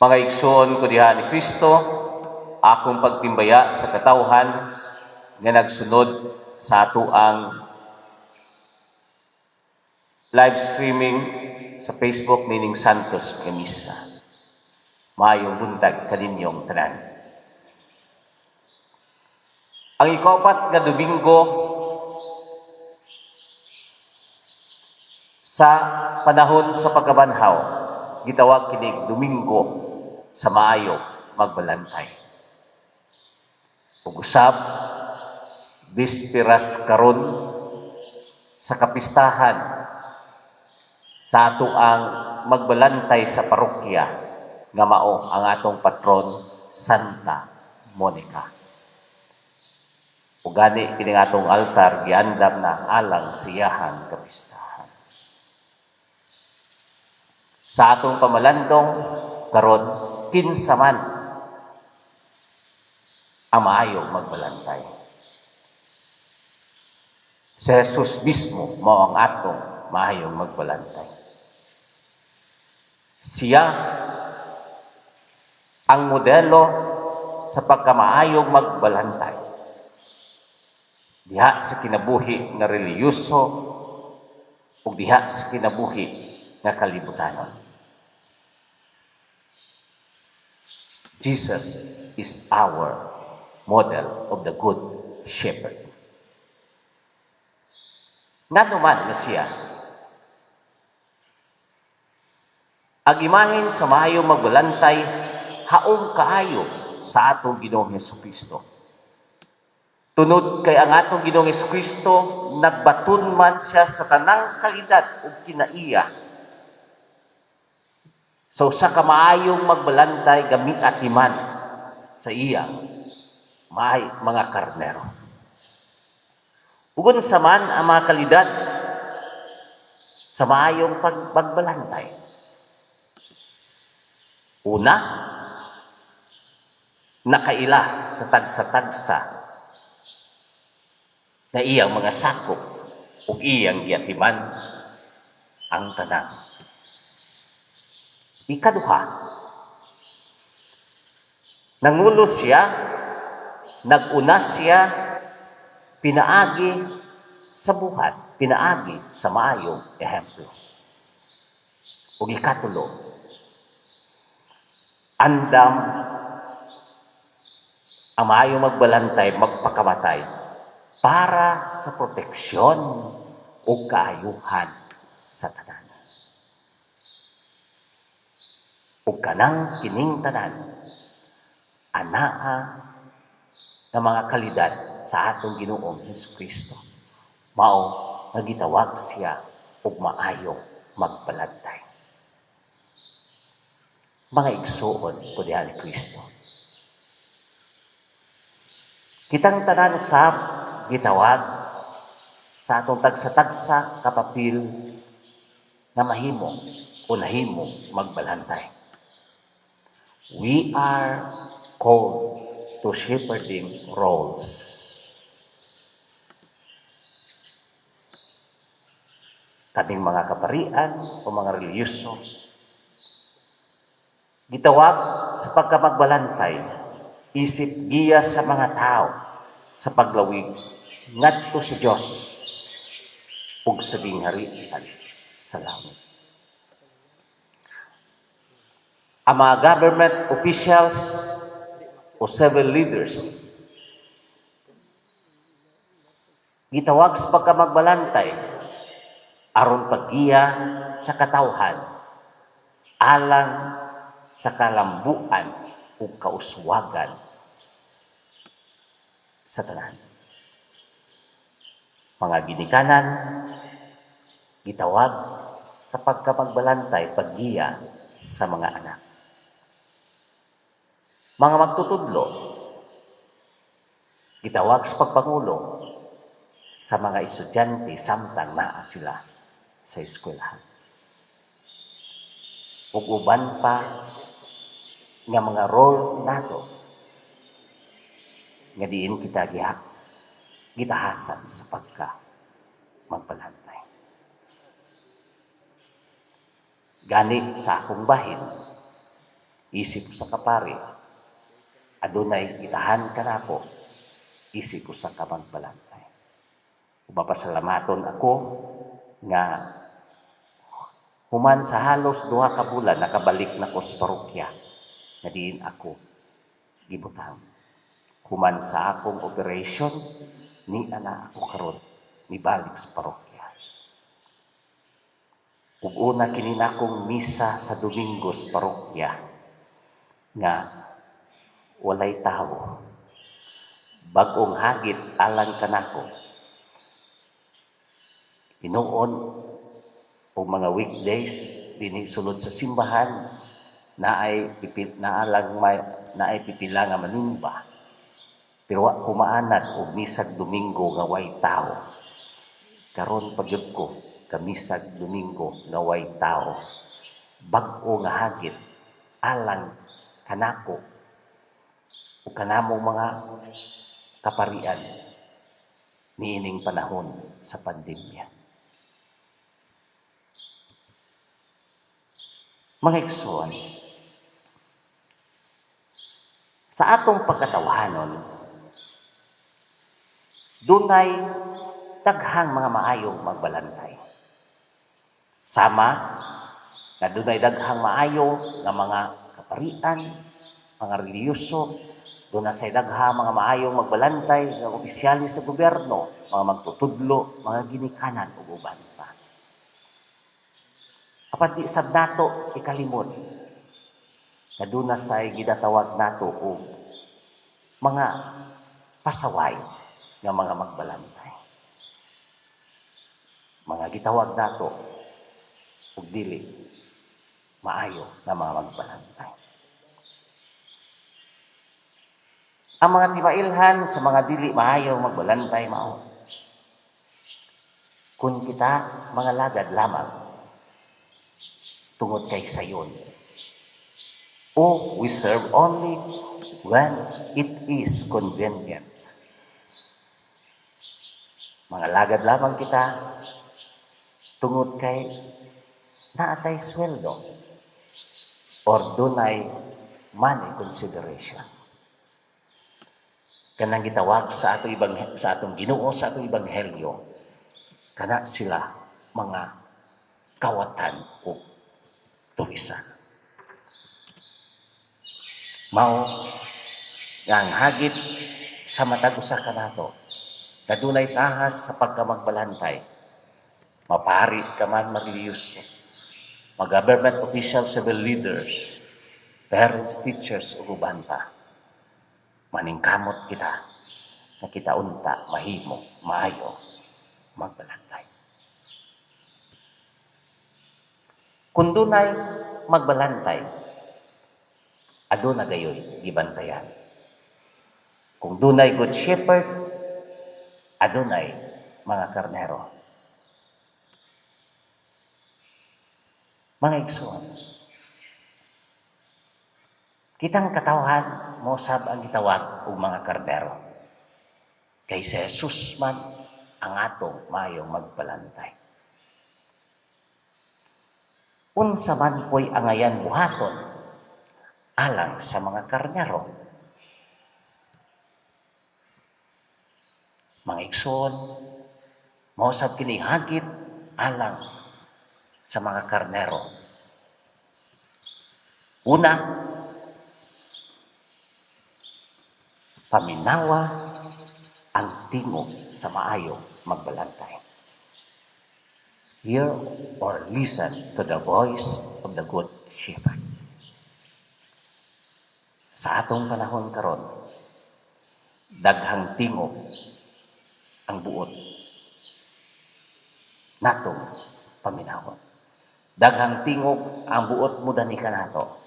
Mga igsoon ko diha ni Kristo, akong pagtimbaya sa katawhan nga nagsunod sa atoang live streaming sa Facebook nining Santos nga Misa. Maayong buntag kaninyong tanan. Ang ikapat nga Domingo sa panahon sa pagkabanhaw, gitawag kinig Domingo sa Maayo Magbalantay. Ug usab bisperas karon sa kapistahan sa ato ang magbalantay sa parokya nga mao ang atong patron, Santa Monica. Ug gani kini atong altar giandam na alang sa iyahang kapistahan. Sa atong pamalandong karon, kinsa man ang maayo magbalantay? Si Jesus mismo mao ang atong maayong magbalantay. Siya ang modelo sa pagkamaayong magbalantay. Diha sa kinabuhi nga relihiyoso ug diha sa kinabuhi nga kalibutanon. Jesus is our model of the good shepherd. Ngano man nga siya ang imahen sa maayong magbalantay, haom kaayo sa atong Ginoong Hesukristo? Tunod kay ang atong Ginoong Hesukristo, nagbaton man siya sa tanang kalidad ug kinaiya sa usa ka maayong magbalantay gamiatiman sa iyang may mga karnero. Ug unsa man ang mga kalidad sa maayong pagbalantay? Una, nakaila sa tagsa-tagsa na iyang mga sakop ug iyang giatiman ang tanan. Ikaduha, nangulo siya, nag-una siya, pinaagi sa buhat, pinaagi sa maayong ehemplo. Ug ikatulo, andam ang maayong magbalantay magpakamatay para sa proteksyon o kaayuhan sa tanan. Ug kanang kining tanan anaa nga mga kalidad sa atong Ginoong Hesukristo. Mao nga gitawag siya og maayong magbalantay. Mga igsuon ko diha ni Kristo, kitang tanan usab gitawag sa atong tagsa-tagsa kapapil nga mahimo o nahimo magbalantay. We are called to shepherding roles. Kaming mga kaparian o mga relihiyoso, gitawag sa pagkamagbalantay, isip giya sa mga tao sa paglawig ngadto sa Dios ug sa gingharian sa langit. Ang mga government officials o civil leaders gitawag sa pagkamagbalantay aron paggiya sa katawhan alang sa kalambuan ug kauswagan sa tanan. Mga ginikanan gitawag sa pagkamagbalantay paggiya sa mga anak. Mga magtutudlo gitawag sa pagpangulo sa mga estudyante samtang naa sila sa eskwelahan. Ug uban pa nga mga role nato nga diin kita gitahasan sa pagka magbalantay. Gani sa akong bahin, Isip usa ka pari, adunay gitahan kanako isip usa ka magbalantay. Mapasalamaton ako nga human sa halos 2 ka bulan, nakabalik na ko sa parokya nga diin ako gibutang. Human sa akong operation, ni ana ako karon nibalik sa parokya. Ug una kini nakong misa sa Domingo sa parokya nga walay tawo. Bag-ong hagit alang kanako. Hinuon og mga weekdays dinhi sulod sa simbahan naay pipil naalang may naay pipila nga manimba. Pero wa ko maanad og misag Domingo nga way tawo. Karon pa gyud ko kamisag Domingo nga way tawo. Bag-o nga hagit alang kanako ug kanamong mga kaparian niining panahon sa pandemya. Mga igsoon, sa atong pagkatawhanon, dunay daghang mga maayong magbalantay. Sama nga dunay daghang maayo nga mga kaparian, mga relihiyoso, duna say daghang mga maayong magbalantay nga opisyalis sa gobyerno, mga magtutudlo, mga ginikanan ug uban pa. Apan di sab nato ikalimot nga duna say gidatawag nato og mga pasaway nga mga magbalantay. Mga gitawag nato og dili maayo nga mga magbalantay. Ang mga timailhan sa mga dili maayo magbalantay mao kung kita mga lagad lamang tungod kay sayon, o we serve only when it is convenient. Mga lagad lamang kita tungod kay naatay sweldo or dunay money consideration. Kanang gitawag sa atong Ginoo sa atong ebanghelyo, kana sila mga kawatan o tulisan. Mao nga ang hagit sa matag usa kanato nga dunay tahas sa pagkamagbalantay, mapari ka man, marelihiyoso, mag-government officials, civil leaders, parents, teachers, ug uban pa, maningkamot kita nga kita unta mahimo maayo magbalantay. Kung dunay magbalantay, aduna gayoy gibantayan. Kung dunay good shepherd, adunay mga karnero. Mga igsoon, kitang katawhan mosab ang gitawag og mga karnero. Kay si Jesus man ang atong maayong magbalantay. Unsa man po'y angayan buhaton alang sa mga karnero? Mga igsoon, mausab kini hagit alang sa mga karnero. Una, paminawa ang tingog sa maayo magbalantay. Hear or listen to the voice of the good shepherd. Sa atong panahon karon, daghang tingog ang buot natong paminawon. Daghang tingog ang buot mo dani kanato.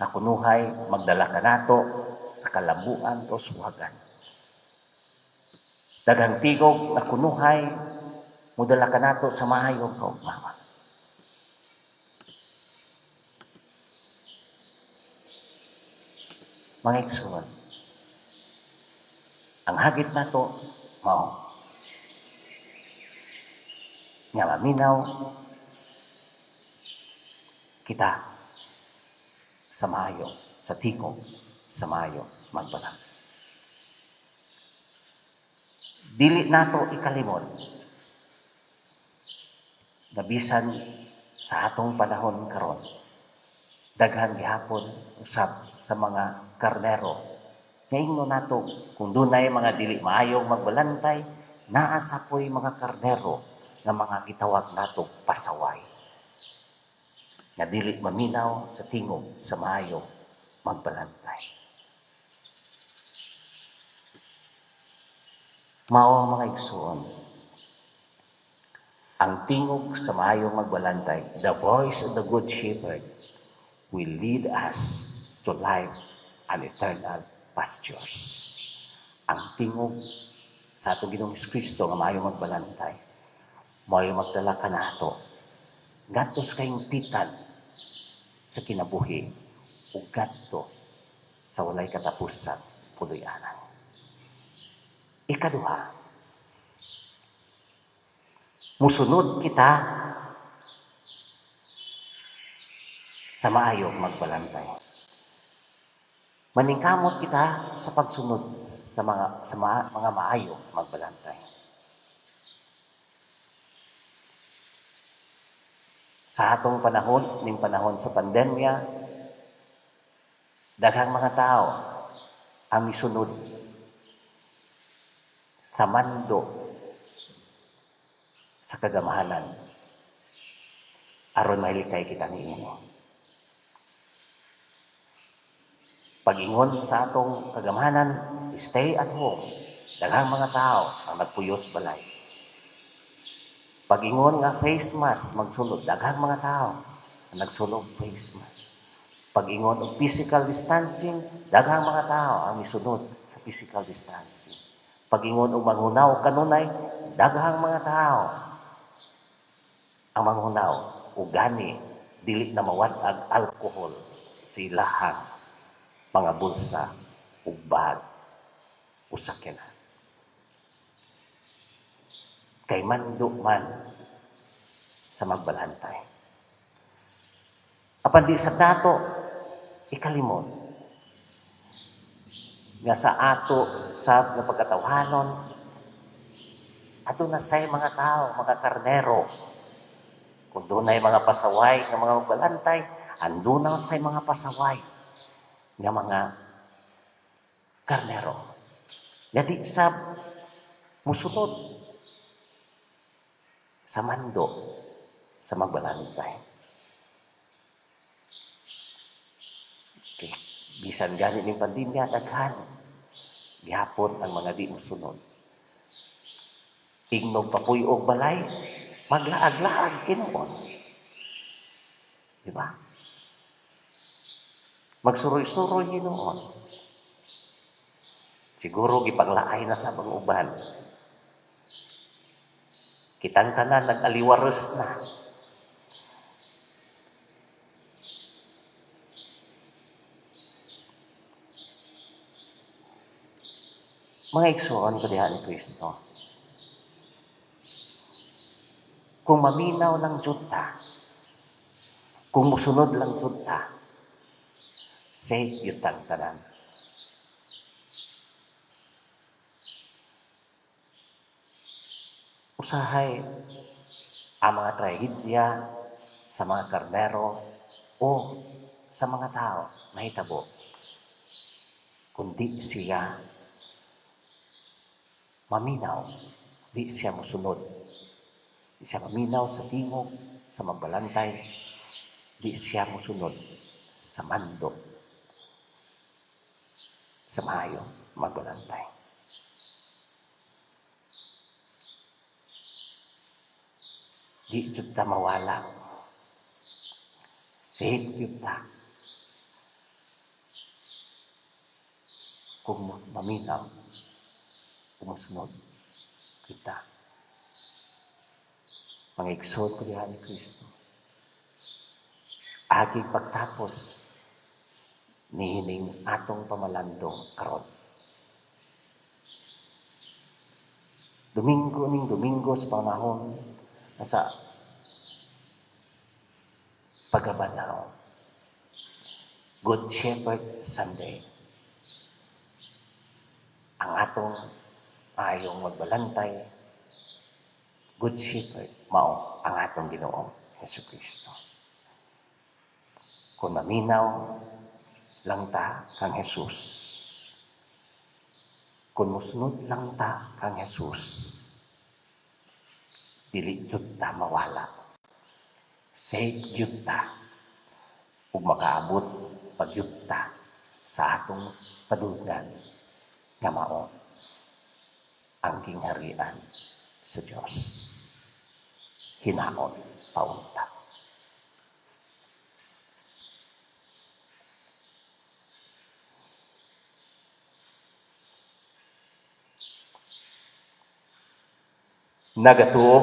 Na kunuhay magdala kanato sa kalambuan o suwagan. Daghang tingog na kunuhay modala kanato sa maayong kaugmaon. Mga igsoon, ang hagit nato mao nga maminaw kita sa maayo, sa tingog sa maayo magbalantay. Dili nato ikalimot na bisan sa atong panahon karon, daghan gihapon usab sa mga karnero. Ngaingno nato kung dunay mga dili maayong magbalantay, naa sa poy mga karnero nga mga gitawag nato pasaway, nga dili maminaw sa tingog sa maayo magbalantay. Mao, mga igsoon, ang tingog sa maayong magbalantay, the voice of the Good Shepherd, will lead us to life and eternal pastures. Ang tingog sa atong Ginoong Kristo nga maayong magbalantay, mao'y magdala kanato ngadto sa kahingpitan sa kinabuhi ug ngadto sa walay katapusan puloy-anan. Ikaduha, musunod kita sa maayong magbalantay. Maningkamot kita sa pagsunod sa mga maayong magbalantay. Sa atong panahon, ning panahon sa pandemya, daghang mga tao ang misunod sa mando sa kagamahanan aron mahilikay kita niini. Pag-ingon sa atong kagamahanan, stay at home, daghang mga tao ang nagpuyos balay. Pag-ingon nga face mask magsulod, daghang mga tao ang nagsulod face mask. Pag-ingon og physical distancing, daghang mga tao ang misunod sa physical distancing. Pag-ingon og manghunaw kanunay, daghang mga tao ang manghunaw ug gani dili na mawad-ag alkohol sa ilahang mga bulsa ug bag o sakyanan. Kay mando man sa magbalantay. Apan di sa dato ikalimot nga sa ato sa nga pagkatawhanon, aduna say mga tao, mga karnero. Kung dunay mga pasaway nga mga magbalantay, anduna say mga pasaway nga mga karnero. Nga di sab musunod sa mando sa magbalantay. Okay. Bisan gani ning pandemya, daghan gihapon ang mga di musunod. Ingnog papuy-og balay, maglaag-laag tinuod. Di ba? Magsuroy-suroy hinuon. Siguro gipanglaay na sa mga uban. Kitang tanan nag-aliwaros na. Mga igsoon ko diha ni Kristo, kung maminaw lang jud ta, kung musunod lang jud ta, safe yun tang tanan. Usahay ang mga trahedya sa mga karnero o sa mga tao nahitabo, kundi siya maminaw, di siya musunod. Di siya maminaw sa tingog, sa magbalantay, di siya musunod sa mando, sa maayo magbalantay. Di jud ta mawala. Safe jud ta. Kung maminaw, umusunod kita. Mga igsoon ko diha ni Kristo, aging pagtapos niining atong pamalandong karon. Domingo ning Domingo sa panahon sa pagabanaw. Good Shepherd Sunday. Ang atong maayong magbalantay, Good Shepherd, mao ang atong Ginoong Hesus Kristo. Kung maminaw lang ta kang Jesus, kung musunod lang ta kang Jesus, dili jud ta mawala. Safe gyud ta ug makaabot pagyud ta sa atong padulngan nga mao ang gingharian sa Dios. Hinaot paunta. Nagatuo